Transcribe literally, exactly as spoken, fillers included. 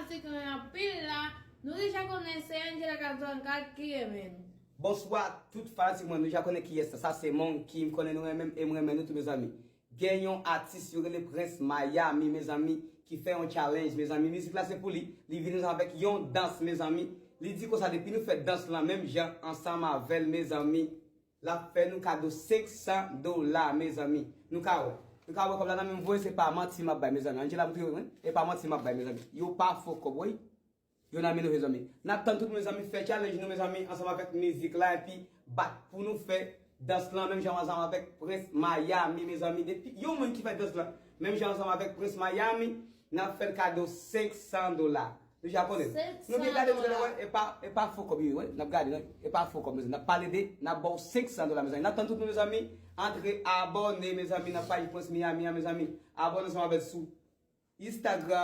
Fanatik mwen anpil la. Nou deja konnen se Angela K trannkat ki renmen nou. Bonswa tout fanatik mwen, nou deja konnen kiyès sa. Sa se Monkey, m konnen nou renmen m e m renmen nou tou, mezanmi. Gen yon atis yo rele Prince Miami, mezanmi, ki fè yon challenge, mezanmi. Mizik la se pou li. Li vini ansanm avèk yon dans, mezanmi. Li di konsa, depi nou fè dans lan menm jan ansanm avè l, mezanmi, l ap fè nou kado senk san dola, mezanmi. Nou ka wè. Nou ka wè kòb la nan men m voye, se pa manti m ap bay, mezanmi. Angela, montre yo, wi. E pa manti m ap bay, mezanmi. Yo pa fo kòb, wi. Yo nan men nou, mezanmi. N ap tann tout, mezanmi, fè challenge nou, mezanmi, ansanm avèk mizik la, epi bat pou nou fè dans lan, menm jan ansanm avèk Prince Miami, mezanmi. Depi yon moun ki fè dans lan, menm jan ansanm avèk Prince Miami, n ap fè l kado senk san dola. Nou deja konnen. Nou byen gade, nou gade, wè, e pa, e pa fo kòb, wi, wè. N ap gade, non? E pa fo kòb, mezanmi. N ap pale de, n ap ba w senk san dola, mezanmi. N ap tann tout nou, mezanmi. Antre abòne, mezanmi, nan paj Prince Miami an, mezanmi. Abòne ansanm avè l sou Instagram.